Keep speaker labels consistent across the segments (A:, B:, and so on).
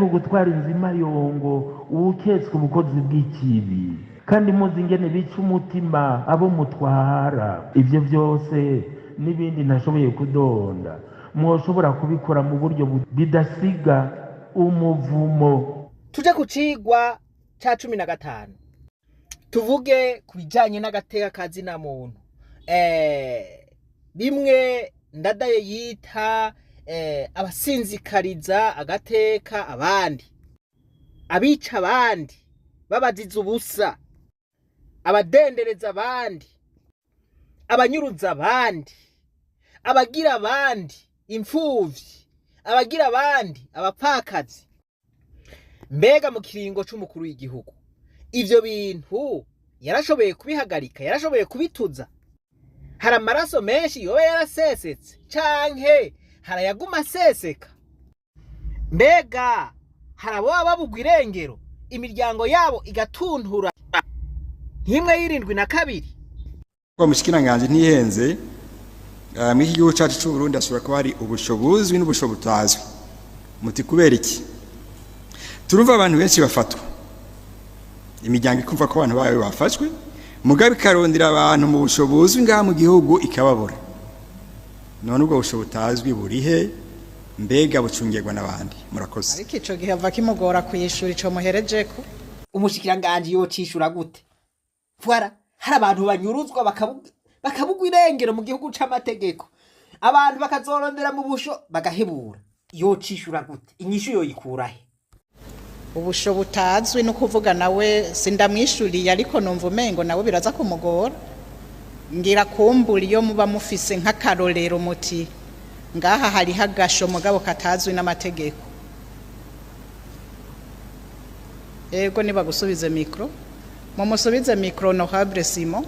A: Gutwara inzimayongo uwuketswe ubukozi bw'ikibi, kandi muzi ingene bica umutima abo mutwara. Ivyo vyose n'ibindi ntashoboye kudonda mwoshobora kubikora mu buryo bidasiga umuvumo.
B: Tuje ku cigwa ca 15, tuvuge ku bijanye n'agateka ka zina muntu, bimwe Ndadaye yita abasinzikariza agateka abandi, abica abandi babaziza ubusa, abadendereza abandi, abanyuruza abandi, abagira abandi imfuvyi, abagira abandi abapfakazi. Mbega mu kiringo c'umukuru w'igihugu ivyo bintu yarashoboye kubihagarika? Yarashoboye kubituza? Hari amaraso menshi yoba yarasesetse canke harayaguma aseseka? Mbega hari aboba babugwa irengero, imiryango yabo igatuntura nk'imwe y'72?
C: Kwa mushikiranganji ntihenze, muri iki gihugu cyacu cy'u Burundi hashobora kuba hari ubusho buzwi n'ubusho butazwi. Muti kubera iki? Turumva abantu benshi bafatwa, imiryango ikumva ko abantu bayo bafashwe, mugabe ikarondera abantu mu busho buzwi ngaha mu gihugu ikababura. None ubwo busho butazwi burihe? Mbega bucungirwa n'abandi? Murakoze.
D: Ariko ico gihe ava kimugora kuyishura ico muherejeko.
B: Umushikiranganji yocishura gute? Voilà, hari abantu banyuruzwa bakabugwa irengero mu gihugu c'amategeko, abantu bakazorondera mu busho bagahebura. Yocishura gute? Inyishu yoyikurahe?
D: Ubusho butazwi no kuvuga nawe sindamwishuriye, ariko numva umengo nawe biraza kumugora. Ngira kumbura iyo muba mufise nk'akarorero, muti ngaha hariho agasho mugabo katazwi n'amategeko. Ego, nibagusubize micro, mumusubize micro, honorable Simon.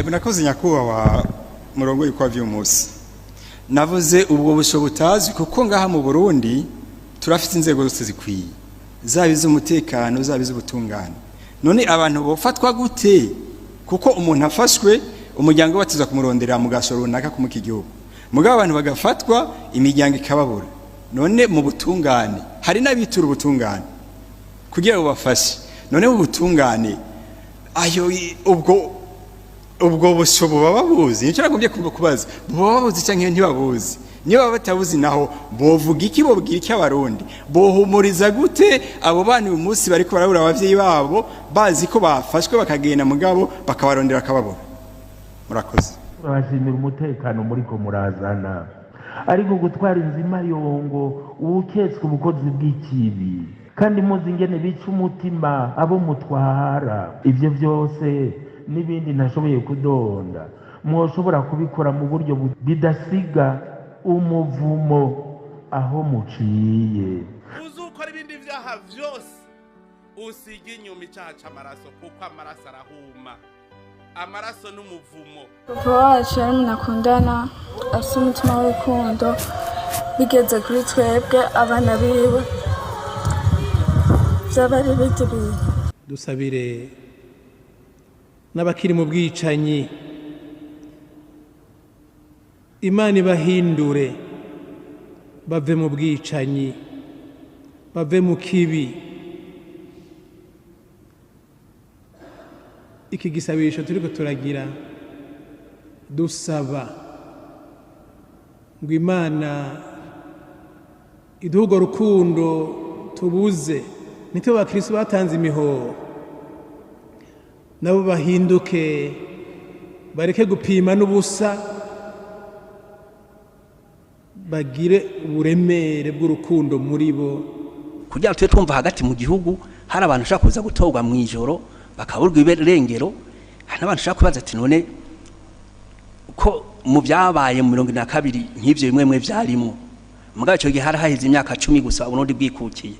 C: Murakoze nyakubahwa murongo w'ikwa vy'umunsi. Navuze ubwo busho butazwi kuko ngaha mu Burundi turafite inzego zose zikwiye, zaba iz'umutekano, zaba iz'ubutungane. None abantu bofatwa gute? Kuko umuntu afashwe, umuryango batiza kumurondera mu gasho runaka kumuka igihugu, mugabo abantu bagafatwa imiryango ikababura. None mu butungane hari n'abitura ubutungane kugira ngo bafashe. None mu butungane ayo ubwo busho buba babuzi? Nicyo nagombye kubaza, buba babuzi canke ntibabuzi? Niba batabuzi naho bovuga iki? Bobwira iki Abarundi? Bohumuriza gute abo bana uyu munsi bariko barabura abavyeyi babo, bazi ko bafashwe, bakagenda mugabo bakabarondera bakababura? Murakoze.
A: Turabashimira umutekano muriko murazana, ariko gutwara inzimayongo uwuketswe ubukozi bw'ikibi, kandi muzi ingene bica umutima abo mutwara. Ivyo vyose n'ibindi ntashoboye kudonda mwoshobora kubikora mu buryo bidasiga umuvumo aho muciye.
E: Uzukora ibindi vyaha vyose usiga inyuma icaha c'amaraso, kuko amaraso arahuma, amaraso n'umuvumo.
F: Papa wacu yari umuntu akundana, afite umutima w'urukundo. Bigeze kuri twebwe abana biwe byaba ari ibindi bintu.
G: Dusabire n'abakiri mu bwicanyi, Imana ibahindure bave mu bwicanyi, bave mu kibi. Iki gisabisho turiko turagira, dusaba ngo Imana iduhe urwo rukundo tubuze. Nitwe bakristo batanze imihoho, nabo bahinduke, bareke gupima n'ubusa, bagire uburemere bw'urukundo muri bo.
H: Kugira ngo tube twumva hagati mu gihugu hari abantu bashobora kuza gutorwa mu ijoro bakaburwa irengero, hari n'abantu bashobora kubaza ati none ko mu byabaye mu 72 nk'ivyo bimwe mwe vyarimwo? Mugabo ico gihe hari haheze imyaka 10 gusa Uburundi bwikukiye,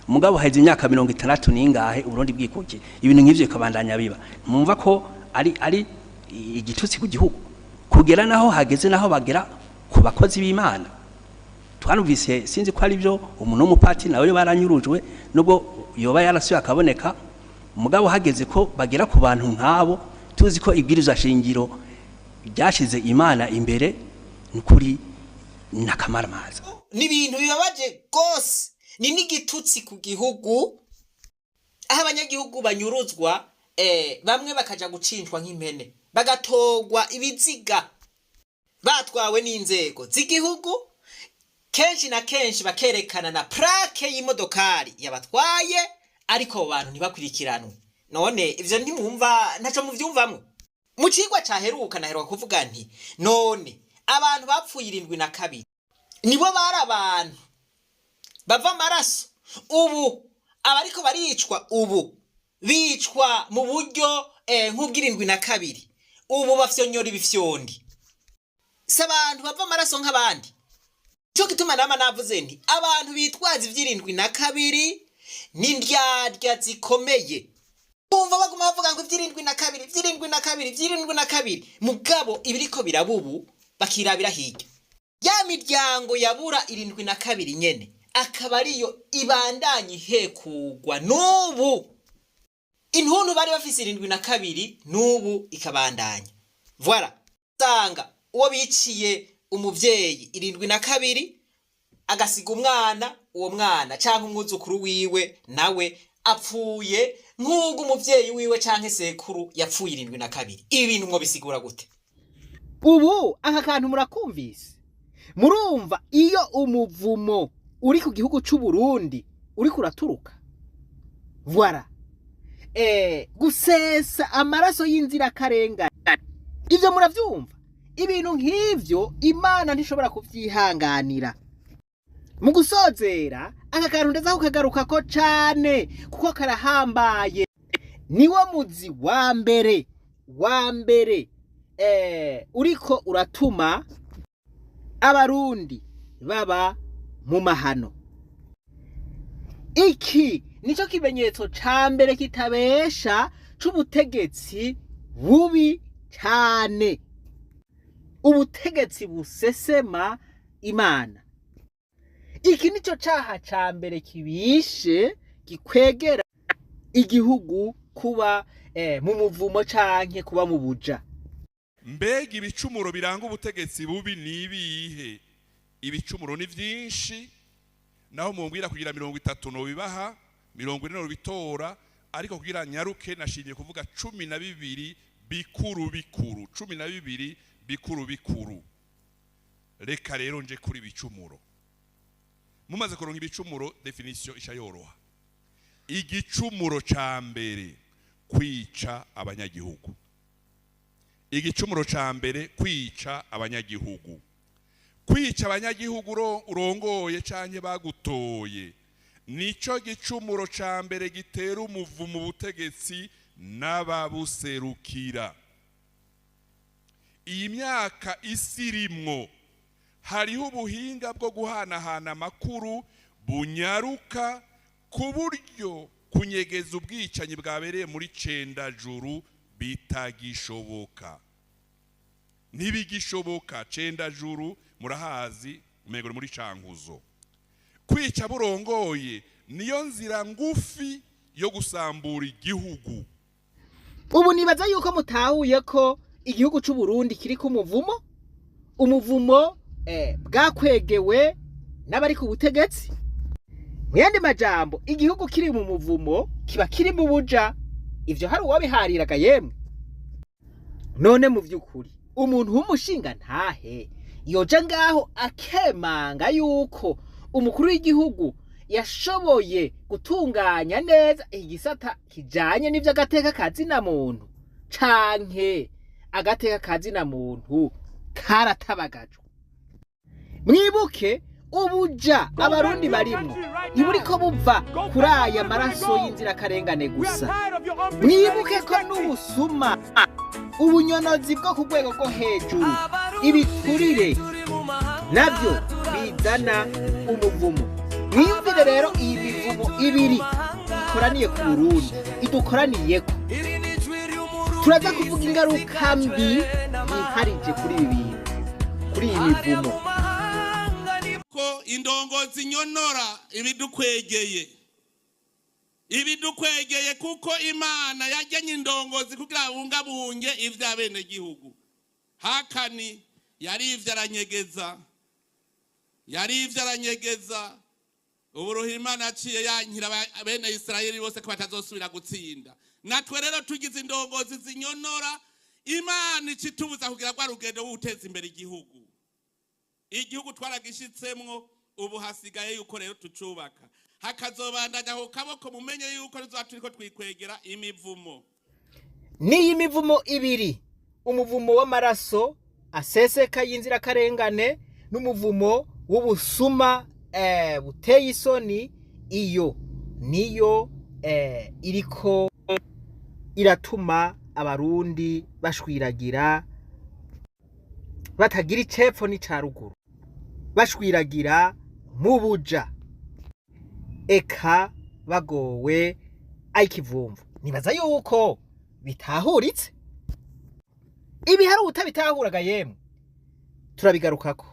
H: mugabo haheze imyaka 60 n'ingahe Uburundi bwikukiye, ibintu nk'ivyo bikabandanya biba. Mwumva ko ari igitutsi ku gihugu, kugera naho hageze naho bagera ku bakozi b'Imana. Twanumvise, sinzi ko ari byo, umuntu w'umupati nawe baranyurujwe, nubwo yoba yarasuye akaboneka, mugabo hageze ko bagera ku bantu nk'abo, tuzi ko ibwirizwa shingiro ryashize Imana imbere, nukuri nakamaramaza.
B: Ni ibintu bibabaje rwose, ni n'igitutsi ku gihugu, aho abanyagihugu banyuruzwa, bamwe bakaja gucinjwa nk'impene, bagatogwa ibiziga batwawe n'inzego z'igihugu, kenshi na kenshi bakerekana na plaque y'imodokari yabatwaye, ariko abo bantu ntibakurikiranwe. None ivyo ntimwumva? Ntaco muvyumvamwo? Mu cigwa caheruka naheruka kuvuga nti: none abantu bapfuye 72 nibo bari abantu bava amaraso? Ubu abariko baricwa ubu bicwa mu buryo nk'ubw'72, ubu bafyonyora ibifyondi, si abantu bava amaraso nk'abandi. Cyo gituma nama navuze nti abantu bitwaza ivy' 72 ni ndyarya zikomeye. Bumva baguma bavuga ngo ivy' 72, ivy' 72, ivy' 72, mugabo ibiriko biraba ubu bakirabira hirya. Ya miryango yabura 72 nyene akaba ariyo ibandanya ihekugwa n'ubu. Intuntu bari bafise 72 n'ubu ikabandanya. Voilà, usanga uwo biciye umuvyeyi 72 agasiga umwana, uwo mwana canke umwuzukuru wiwe nawe apfuye nk'ubwo umuvyeyi wiwe canke sekuru yapfuye 72. Ibi bintu mwobisigura gute? Ubu aka kantu murakumvise, murumva iyo umuvumo uri ku gihugu c'u Burundi uriko uraturuka. Voilà, gusesa amaraso y'inzirakarengane, ivyo muravyumva? Ibintu nk'ivyo Imana ntishobora kuvyihanganira. Mu gusozera, aka kantu ndaza kukagarukako cane kuko karahambaye. Niwo muzi wa mbere wa mbere uriko uratuma Abarundi baba mu mahano. Iki nico kimenyetso ca mbere kitabesha c'ubutegetsi bubi cane, ubutegetsi busesema Imana. Iki nico caha ca mbere kibishe gikwegera igihugu kuba mu muvumo canke kuba mu buja.
I: Mbega ibicumuro biranga ubutegetsi bubi ni ibihe? Ibicumuro ni byinshi, naho mumbwira kugira 30 nobibaha, 40 nobitora, ariko kugira nyaruke nashimye kuvuga 12 bikuru bikuru, 12 bikuru bikuru. Reka rero nje kuri bicumuro. Mumaze kuronka ibicumuro, définition isha yoroha. Igicumuro ca mbere: kwica abanyagihugu. Igicumuro ca mbere: kwica abanyagihugu. Kwica abanyagihugu urongoye canke bagutoye nico gicumuro ca mbere gitera umuvumo ubutegetsi n'ababuserukira. Iyi myaka isi irimwo, hariho ubuhinga bwo guhanahana amakuru bunyaruka, ku buryo kunyegeza ubwicanyi bwabereye muri Cendajuru bitagishoboka, ntibigishoboka. Cendajuru murahazi, umengo ni muri Cankuzo. Kwica burongoye niyo nzira ngufi yo gusambura igihugu.
B: Ubu nibaza yuko mutahuye ko igihugu c'u Burundi kiri ku muvumo, umuvumo bwakwegewe n'abari ku butegetsi. Mu yandi majambo, igihugu kiri mu muvumo kiba kiri mu buja. Ivyo hari uwabihariraga yemwe? None mu vy'ukuri umuntu w'umushinga ntahe yoja ngaho akemanga yuko umukuru w'igihugu yashoboye gutunganya neza igisata kijanye n'ivy'agateka kazina muntu, canke agateka kazina muntu karatabagajwe? Mwibuke, ubuja Abarundi barimwo ntiburiko buva kuri aya maraso y'inzirakarengane gusa. Mwibuke ko n'ubusuma, ubunyonozi bwo ku rwego rwo hejuru, ibiturire nabyo bizana umuvumo. Mwiyumvire rero iyi mivumo ibiri ikoraniye ku Burundi, idukoraniyeko. Turaza kuvuga ingaruka mbi yiharije kuri ibi bintu, kuri iyi mivumo.
E: Ko indongozi nyonora ibidukwegeye, ibidukwegeye, kuko Imana yajyanye indongozi kugira bungabunge ivy'abenegihugu. Hakani yarivye aranyegeza. Yarivye aranyegeza. Ubu Ruhimana aciye yankira bene Isirayeli bose ko batazosubira gutsinda. Natwe rero tugize indongozi zinyonora, Imana icitubuza kugira rwa rugendo w'uteza imbere igihugu. Igihugu twaragishitsemwo, ubu hasigaye yuko rero tucubaka, hakazobandanya ako kaboko. Mumenye yuko tuzoba turiko twikwegera imivumo.
B: N'iyi mivumo ibiri, umuvumo w'amaraso aseseka y'inzirakarengane n'umuvumo w'ubusuma buteye isoni, iyo niyo iriko iratuma Abarundi bashwiragira batagira icepfo n'ica ruguru, bashwiragira mu buja, eka bagowe ay'ikivumvu. Nibaza yuko bitahuritse. Ibi hari utabitahuraga? Yemwe, turabigarukako.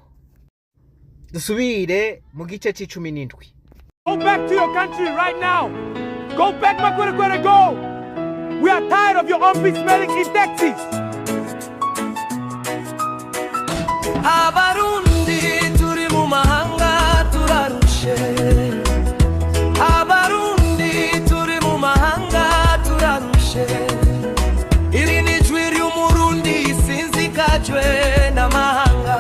B: Dusubire mu gice c'icumi n'indwi.
J: Go back to your country right now. Go back, Makwerekwere, go. We are tired of your armpit smelling taxis.
K: Abarundi turi mu mahanga turarushe, Abarundi turi mu mahanga turarushe. Iri ni ijwi ry'Umurundi sinzikajwe n'amahanga.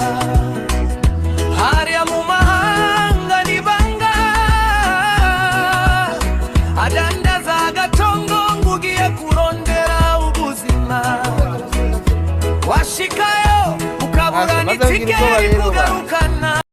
K: Hariya mu mahanga ni banga adandaza agatongo ngo ugiye kurondera ubuzima, washikayo ukabura
L: Maze
K: n'itike
L: ubwoba rero.
K: ikugarukana.